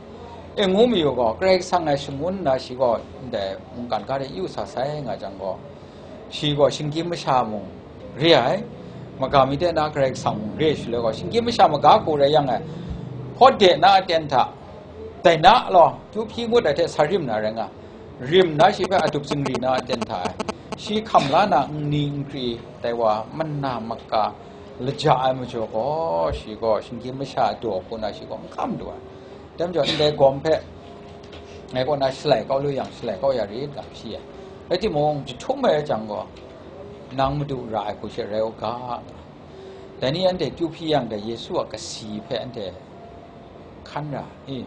E, ngu mayu gaw, Karai Kasang ai shangun nna shi gaw ndai mungkan ga de yu sa sai nga jang gaw, shi gaw shinggyim masha mung re ai, maga mi de na Karai Kasang mung re shaloi gaw, shinggyim masha maga hku rai yang ai, hawt de na aten hta, dai na law, kyu hpyi ngut ai hte sa rim na rai nga, rim na shi hpe adup zingri na aten hta ai, shi hkam la na nni nkri, dai wa mana maka laja ai majaw gaw, shi gaw shinggyim masha a daw hku na shi gaw n hkam du ai. Dai majaw, ndai gawm hpe, ngai kaw na shalai kau lu yang, shalai kau ya rit, ga hpyi ai. Rai timung, jahtum ai jang gaw, nang Madu ra ai hku she rai u ga. Dai ni anhte kyu hpyi yang, dai Yesu a kasi hpe anhte hkan ra i.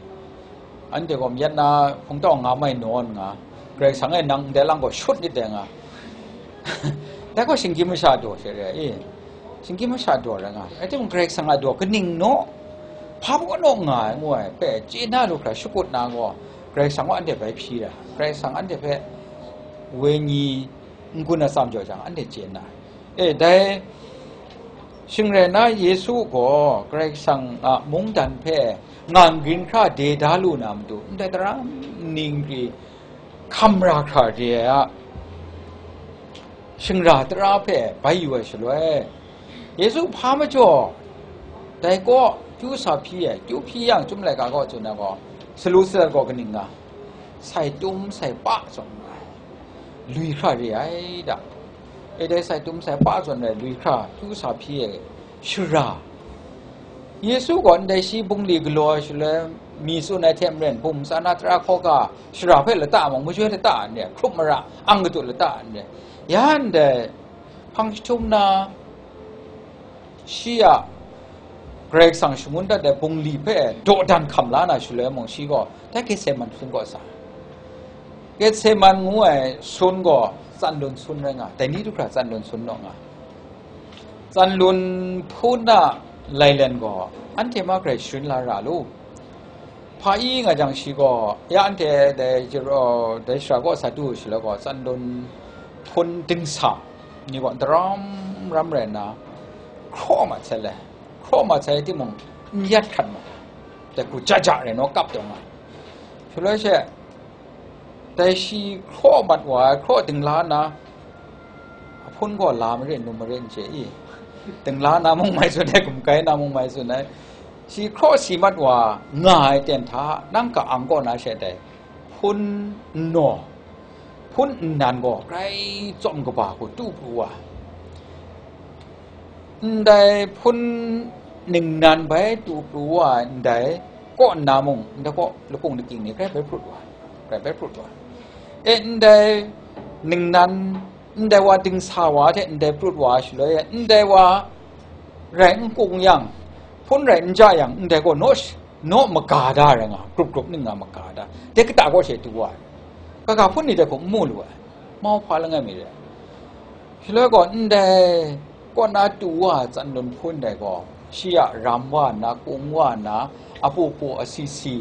Anhte gaw mayat na hpungtau nga mai nawn nga, Karai Kasang e nang ndai lang gaw shut nit dai nga. Dai gaw shinggyim masha daw she rai i. Shinggyim masha daw rai nga. Rai timung, Karai Kasang a daw kaning naw, hpa mung naw nga ai, ngu ai hpe chye na lu hkra shakut na gaw, Karai Kasang gaw anhte bai hpyi ra. Karai Kasang anhte hpe wenyi n-gun atsam jaw jang, anhte chye na. E, dai shing rai na, Yesu gaw Karai Kasang a mungdan hpe ngang grin hkra de da lu na matu, ndai daram nni nkri hkam ra hkra re ai a shingra tara hpe bai yu ai shaloi, Yesu hpa majaw dai kaw kyu sa hpyi ai, kyu hpyi yang, Chyum laika kaw tsun ai gaw, salu sadat gaw kaning nga, sai tum sai pa zawn nga ai, lui hkra re ai da. E, dai sai tum sai pa zawn ai lui hkra kyu sa hpyi ai shara, Yesu gaw ndai shi bungli galaw ai shaloi, mi tsun ai hte maren, bum tsan na tara hkawga shara hpe lata mung, majoi lata n re, hkrup mara ang kadu lata n re, ya ndai hpang jahtum na, shi a Karai Kasang shangun dat ai bungli hpe dawdan hkam la na shaloi mung, shi gaw dai Getseman sun kaw sa. Getseman ngu ai sun gaw tsanlun sun rai nga, dai ni du hkra tsanlun sun naw nga. Tsanlun hpun a lailen gaw, anhte ma grai sharin la ra lu. Hpa i nga jang shi gaw, ya anhte dai jara-, dai shara kaw sa du shaloi gaw, tsanlun hpun dingsa ni gaw daram ram rai nna, hkraw mat sai le, hkraw mat sai timung, n yat hkrat ma, dai hku ja ja rai naw kap taw nga. Shaloi she, dai shi hkraw mat wa ai, hkraw dingla nna, ahpun gaw la marit, num marit n chye i, dingla na mung mai tsun ai, gumkai na mung mai tsun ai, shi hkraw si mat wa nga ai ten hta, nang ka-ang kaw na she dai hpun nnaw, hpun nnan gaw grai tsawm kaba hku tu pru wa, ndai hpun ningnan bai tu pru wa ai ndai kaw nna mung, ndai kaw lakung lakying ni grai bai prut wa, grai bai prut wa. E, ndai ningnan, ndai wa dingsa wa hte ndai prut wa shaloi, ndai wa rai n kung yang, hpun rai n ja yang, ndai gaw naw sh-, naw maga da rai nga, grup grup ning nga maga da. Dai kata kaw she tu wa ai. Kaga hpun ni dai hku n mu lu ai. Mau hpa langai mi rai. Shaloi gaw ndai kaw na tu wa ai tsanlun hpun dai gaw, shi a ram wa nna, kung wa nna, apu pu asi si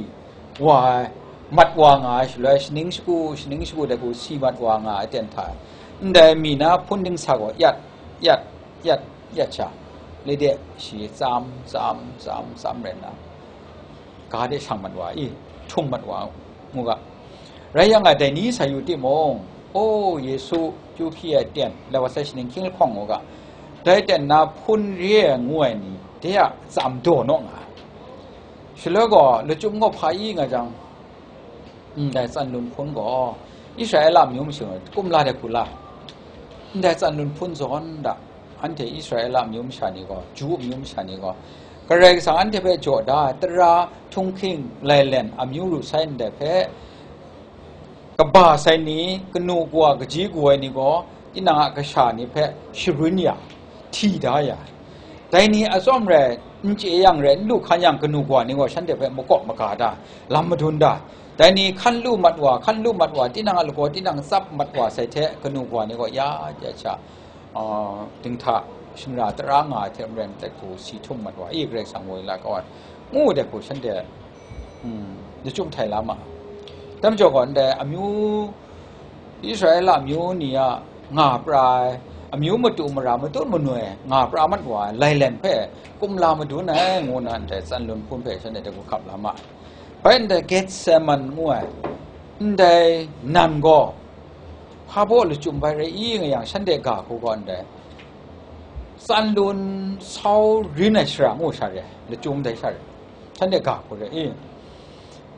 wa ai, mat wa nga ai shaloi, shaning shagu, shaning shagu dai hku si mat wa nga ai ten hta, ndai mi na hpun dingsa gaw yat, yat, yat, yat sha, lede shi tsam, tsam, tsam, tsam rai nna, ga de shang mat wa i, htung mat wa mu ga. Rai yang a, dai ni sa yu timung, O, Yesu chyu hpyi ai ten, lai wa sai shaning hkying lahkawng u ga, dai ten na hpun re ai ngu ai ni, de a tsam daw naw nga ai. Shaloi gaw, lachyum gaw hpa i nga jang, ndai tsanlun hpun gaw, Israela amyu masha kumla de hku la, ndai tsanlun hpun zawn da, anhte Israela amyu masha ni gaw, Ju amyu masha ni gaw, Karai Kasang anhte hpe jaw da ai tara, htunghking, lailen, amyu ru sai ndai hpe, kaba sai ni, kanu kawa kaji kaw ai ni gaw, tinang a kasha ni hpe sharun ya, hti da ya. Dai ni atsawm rai, n chye yang rai, n lu hkan yang, kanu kawa ni gaw shanhte hpe makawp maga da, lam madun da. Dai ni hkan lu mat wa, hkan lu mat wa, tinang a lagaw tinang tsap mat wa sai hte, kanu kawa ni gaw ya, ya sha, a, dinghta shingra tara nga ai hte maren, dai hku si htum mat wa i, Karai Kasang woi la kau ai, ngu dai hku shanhte, mm, lachyum htai la ma ai. Dai majaw gaw, ndai amyu, Israela amyu ni a nga pra ai, amyu matu mara matut manoi nga pra mat wa ai, lailen hpe kumla madun ai, ngu na ndai tsanlun hpun hpe shanhte dai hku hkap la ma ai. Bai ndai Getseman ngu ai, ndai nan gaw, hpa baw lachyum bai rai i nga yang, shanhte ga hku gaw ndai, tsanlun sau rin ai shara ngu sha re, lachyum dai sha re, shanhte ga hku re i.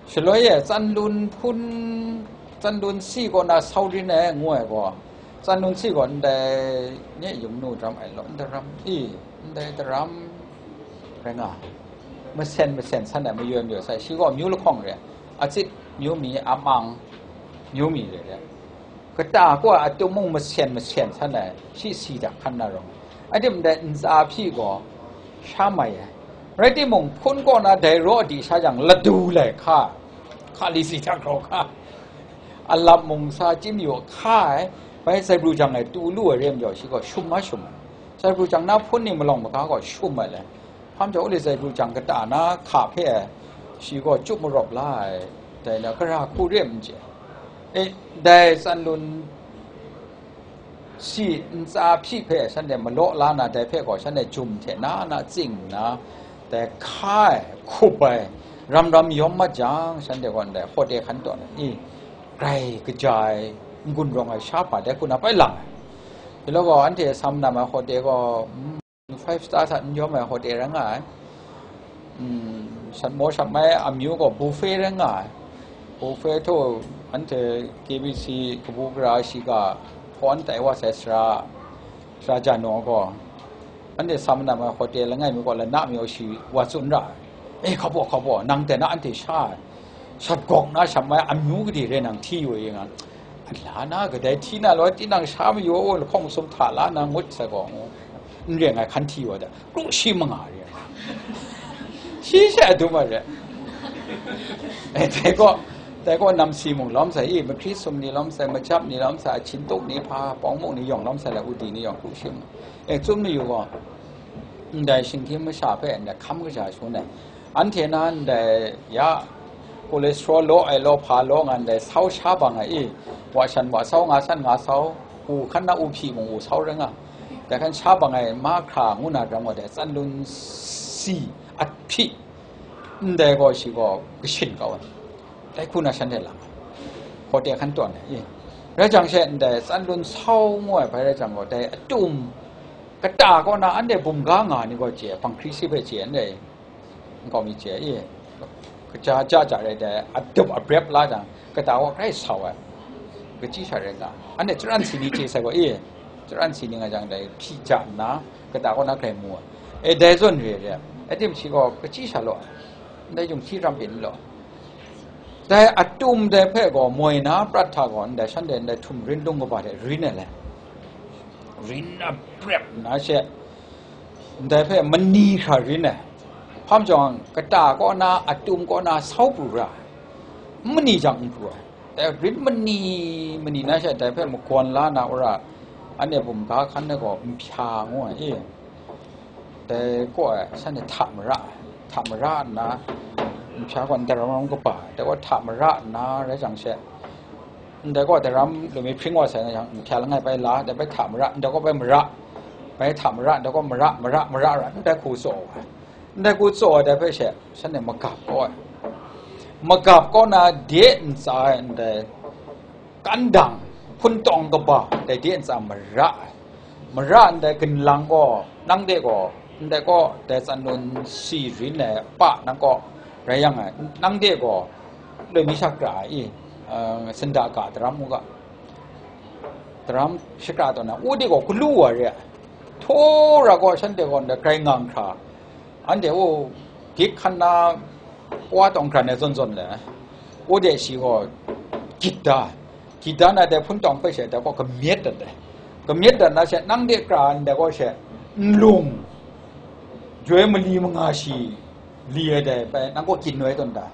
Shaloi e, tsanlun hpun, tsanlun si kaw na sau rin ai ngu ai gaw, tsanlun si gaw ndai nye yung nu daram ai law, ndai ram i, ndai daram rai nga, masen masen san ai, mayaw mayaw sai, shi gaw amyu lahkawng re, atsit myu mi, amang myu mi re re. Kata kaw a atum mung masen masen san ai, shi si da hkan na rawng. A tim ndai ntsa hpyi gaw sha mai ai. Rai timung, hpun kaw na dai raw di sha jang, ladu lai hka, hka li si hta grau hka, alap mung sa chyim yu hka ai, bai zaibru jang e tu lu ai re majaw, shi gaw shum a shum ai. Zaibru jang na hpun ni malawng maga gaw shum ai le. Hpa majaw, u le zaibru jang kata na hka hpe ai, shi gaw chyup marawp la ai, dai na, gara hku re n chye. E, dai tsanlun si ntsa hpyi hpe shanhte malaw la na, dai hpe gaw shanhte jum hte na na tsing nna, dai hka ai, hkup ai, ram ram yawm mat jang, shanhte gaw ndai hawte hkan tawn ai, i, grai kaja ai, n-gun rawng ai sha hpa dai hku na bai lang ai. Dai law gaw, anhte sam nam ai hawte gaw, mm, five star hta n yawm ai hawte rai nga ai. Mm, shat maw shat mai amyu gaw buffet rai nga ai. Buffet htaw anhte K B C kabu gara shiga hkawn tai wa sai sara, sara ja naw gaw, anhte sam nam ai hawte langai mi gaw lana mi gaw shi wa tsun ra ai. E, hkabaw, hkabaw, nang dai na anhte sha ai, shat gawk na shat mai amyu gade re nang hti yu ai nga. Ala na kadai hti na law, tinang sha mayu, lahkawng sum hta la na ngut sai gaw, n re ai hkan hti wa da, kru shi manga re ai. Shi she a dum ai re. E, dai gaw, dai gaw nam si mung lawm sai, i, mahkri sum ni lawm sai, majap ni lawm sai, ahchin tuk ni hpa, pawng muk ni yawng lawm sai, la udi ni yawng kru shi manga. E, tsun mayu gaw, Ndai shinggyim masha hpe ndai hkam kaja shangun ai, anhte na ndai ya cholesterol law ai law hpa law nga ndai sau sha bang ai i, wa shan wa sau nga san nga sau, u hkan na u hpyi mung u sau rai nga, dai hkan sha bang ai mahkra ngu na ram wa dai tsan lun si ahpyi, ndai gaw shi gaw kashin kau ai. Dai hku na shanhte lang ai, hkawte hkan tawn ai i. Rai jang she ndai tsan lun sau ngu ai hpai rai jang gaw, dai atum kata kaw na anhte bum ga nga ni gaw chye, hpang hkri si hpe chye, anhte nkau mi chye i. Kaja ja ja rai dai, adup abrep la jang, kata kaw grai sau ai. Kachyi sha rai nga, anhte chyaran si ni chye sai gaw i. Chyaran si ni nga jang dai hpyi ja nna, kata kaw na grai mu ai. E, dai zawn re re, adim shi gaw kachyi sha law, ndai yung hti ram byin law. Dai atum dai hpe gaw moi na prat hta gaw, ndai shanhte ndai htum rin lung kaba hte rin ai le, rin a prep na she, ndai hpe mani hkra rin ai. Hpa majaw, kata kaw na, atum kaw na sau pru ra ai, mani jang n pru ai. Dai rin mani mani na she, dai hpe magawn la na ura, anhte bum ga hkan na gaw nhpya ngu ai i. Dai kaw ai shanhte hta mara ai, hta mara nna, nhpya gaw ndai ram ram kaba, dai gaw hta mara nna rai jang she, ndai gaw dai ram lumi hpring wa sai nga yang, nhpya langai bai la, dai bai hta mara, ndai gaw bai mara, bai hta mara, ndai gaw mara, mara, mara, ra, ndai hku tsaw ai. Ndai hku tsaw ai dai hpe she, shanhte magap kau ai. Magap kau na de ntsa ai ndai, kandang, hpuntawng kaba, dai de ntsa mara ai. Mara ndai ginlang gaw, nang de gaw, ndai gaw, dai tsan lun si rin ai pa nang kaw rai yang ai, nang de gaw, loi mi shakra ai i, eh, sanda ga daram u ga, daram shakra taw na, u de gaw galu wa re ai. Htaw ra gaw, shanhte gaw ndai grai nga nhkra, anhte u, dik hkan na wa tawng hkran ai zawn zawn le, u de shi gaw gyit da, gyit da na dai hpun tawng hpe she dai gaw kamyet dat ai. Kamyet dat na she, nang de kra ndai gaw she, nlung, joi mali manga shi li ai dai bai, nang gaw gyit noi tawn da.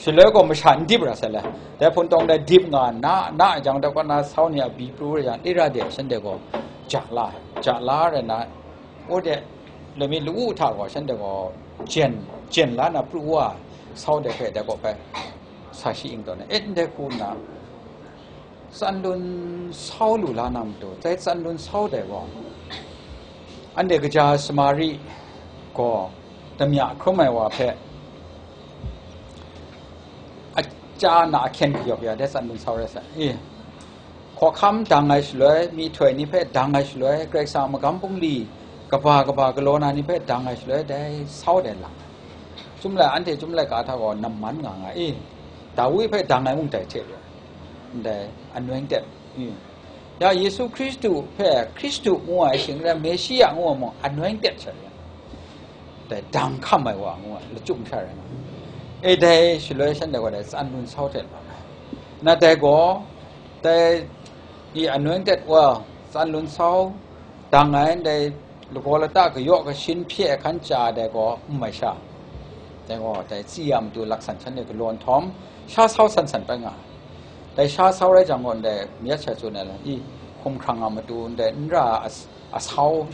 Shaloi gaw masha n dip ra sai le, dai hpun tawng dai dip nga na, na jang dai kaw na sau ni a bi pru rai jang, ira de shanhte gaw ja la, ja la rai na, u de, lami lu hta gaw shanhte gaw jen, jen la na pru wa, sau de hpe dai gaw bai sa shi ing tawn ai, e, ndai hku nna, tsan lun sau lu la na matu, dai tsan lun sau dai gaw, anhte kaja Samari gaw damya hkrum ai wa hpe a, chya na ahkyen kayawp ya, dai tsan lun sau rai sai. E, hkawhkam dang ai shaloi, myihtoi ni hpe dang ai shaloi, Karai Kasang a magam bungli kaba kaba galaw na ni hpe dang ai shaloi, dai sau dai lang ai. Chyum lai, anhte chyum laika hta gaw namman nga nga i, Dawi hpe dang ai mung dai hte lu ai, ndai anointed, i. Ya Yesu Hkristu hpe Hkristu ngu ai shing rai, Meshia ngu ai mung anointed sha rai, dai dang hkam ai wa ngu ai lachyum sha rai nga. E, dai shaloi shanhte gaw dai tsan lun sau hte lang ai. Na dai gaw, dai i anointed wa tsan lun sau dang ai, dai lagaw lata kayaw kashin hpye ai hkan chya dai gaw n mai sha, dai gaw dai tsi ya matu laksan shanhte galaw nhtawm, sha sau san san bai nga ai. Dai sha sau rai jang gaw, ndai myit sha tsun ai lam i, hkumhkrang a matu ndai n ra a, asau,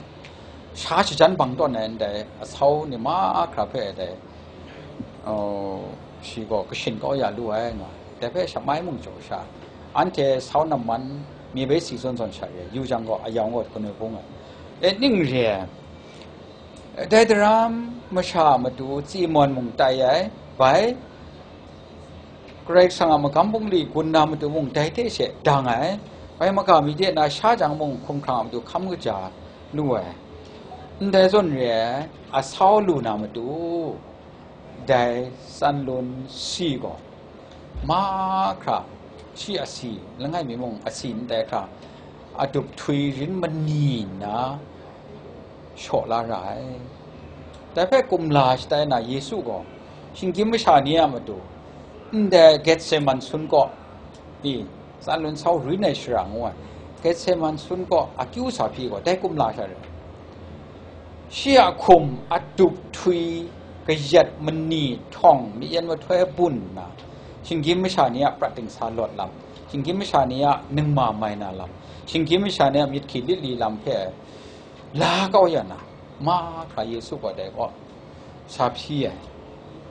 sha shajan bang tawn ai ndai asau ni mahkra hpe dai, uh, shi gaw kashin kau ya lu ai nga, dai hpe shamai mung jaw sha, anhte sau namman mi bai si zawn zawn sha re, yu jang gaw, ayawng gaw kanoi bung ai, e, ning re ai. Dai daram masha matu tsi mawn mung tai ai, bai Karai Kasang a magam bungli gun na matu mung dai hte she dang ai, bai maga mi de na sha jang mung hkumhkrang a matu hkam kaja lu ai. Ndai zawn re ai, asau lu na matu, dai tsan lun si gaw, mahkra, shi asi, langai mi mung asi ndai hkra, adup htwi rin mani nna shaw la ra ai. Dai hpe kumla shatai na Yesu gaw, shinggyim masha ni a matu, ndai Getseman sun kaw, i, tsan lun sau rin ai shara ngu ai, Getseman sun kaw akyu sa hpyi gaw, dai kumla sha rai. Shi a hkum adup htwi kayat mani htawng mayen mahtoi bun nna, shinggyim masha ni a prat dingsa lawt lam, shinggyim masha ni a ningma mai na lam, shinggyim masha ni a myit hki lit li lam hpe la kau ya na, Mahkra Yesu gaw dai gaw sa hpyi ai,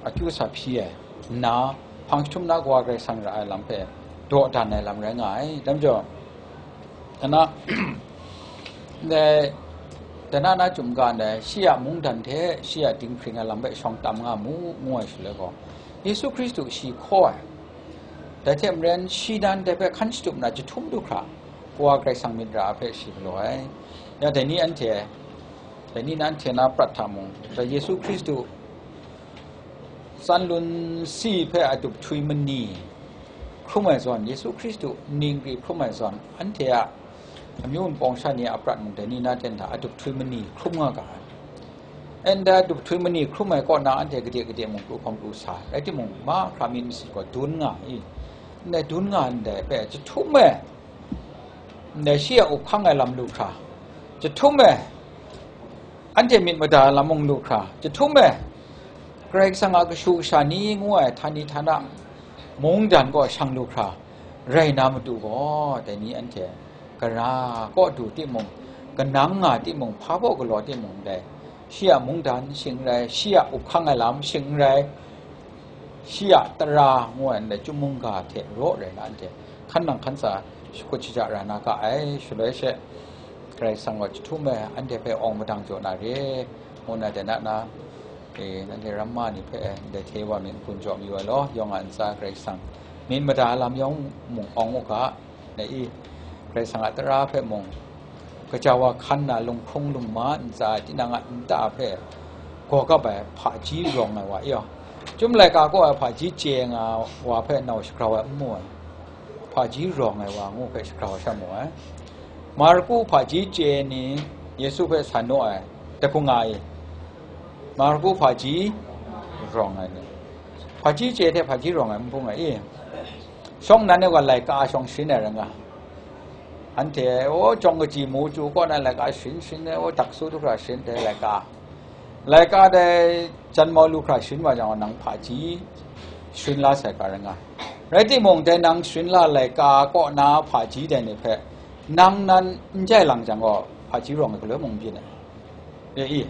akyu sa hpyi ai nna, hpang jahtum na Kawa Karai Kasang ra ai lam hpe dawdan ai lam rai nga ai. Dai majaw, dana, dai, dana na chyum ga ndai, shi a mungdan hte shi a dinghpring ai lam hpe shawng tam nga mu, ngu ai shaloi gaw, Yesu Hkristu shi hkaw ai. Dai hte maren, shi nan dai hpe hkan shatup na jahtum du hkra, Kawa Karai Kasang myit ra ai hpe shi galaw ai. Ya, dai ni anhte, dai ni na anhte na prat hta mung, dai Yesu Hkristu tsan lun si hpe adup htwi mani hkrum ai zawn, Yesu Hkristu ningri hkrum ai zawn, anhte a amyu npawng sha ni a prat mung dai ni na ten hta adup htwi mani hkrum nga ga ai. Ndai adup htwi mani hkrum ai kaw na anhte gade gade mung pru hkawm pru sa ai. Rai timung, mahkra myit masit gaw dun nga i. Ndai dun nga ndai hpe jahtum e, ndai shi a up hkang ai lam lu hkra, jahtum e, anhte myit mada ai lam mung lu hkra, jahtum e, Karai Kasang a kashu kasha ni ngu ai htani htana mungdan gaw shang lu hkra rai na matu gaw, dai ni anhte gara kaw du timung, kanang nga timung, hpa baw galaw timung dai, shi a mungdan shing n rai, shi a up hkang ai lam shing n rai, shi a tara ngu ai ndai chyum mungga hte raw rai na anhte hkan nang hkan tsa shakut shaja ra na ga ai, shaloi she Karai Kasang gaw jahtum e anhte hpe awng madang jaw na re, ngu na dai na na, e, nanhte ramma ni hpe ndai hte wa myit n-gun jaw mayu ai law, yawng a ntsa Karai Kasang myit mada ai lam yawng mung awng u ga, dai i, Karai Kasang a tara hpe mung, gaja wa hkan na lunghkrung lungma ntsa ai tinang a nta hpe gaw kap ai hpaji rawng ai wa i, chyum laika kaw ai hpaji chye nga wa hpe nau shagrau ai n mu ai, hpaji rawng ai wa ngu hpe shagrau sha mu ai. Marku hpaji chye ni Yesu hpe san naw ai dagu nga i, Marku hpaji rawng ai ni, hpaji chye hte hpaji rawng ai n bung ai i, shawng nan e wa laika shawng sharin ai rai nga. Anhte, o, jawng kaji mu chyu kaw na laika sharin sharin ai, o, daksu du hkra sharin ai laika, laika dai janmau lu hkra sharin wa jang, nang hpaji sharin la sai ga rai nga. Rai timung, dai nang sharin la laika kaw na hpaji dai ni hpe nang nan n jai lang jang gaw, hpaji rawng ai galoi mung n byin ai. E i,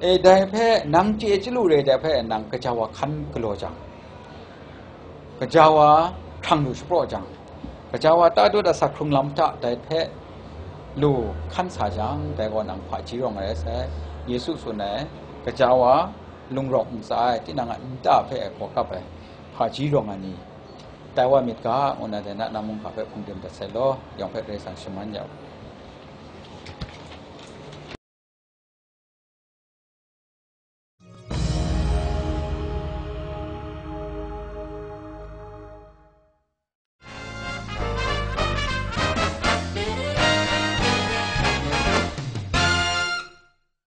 e, dai hpe nang chye chyalu re, dai hpe nang gaja wa hkan galaw jang, gaja wa hkrang lu shapraw jang, gaja wa ta dut asak hkrung lam hta dai hpe lu hkan sa jang, dai gaw nang hpaji rawng ai rai sai. Yesu tsun ai, gaja wa lungrawk ntsa ai tinang a nta hpe gaw kap ai hpaji rawng ai ni tai wa myit ga, ngu na dai na, na mungga hpe hpung dim dat sai law, yawng hpe Karai Kasang shaman ya u.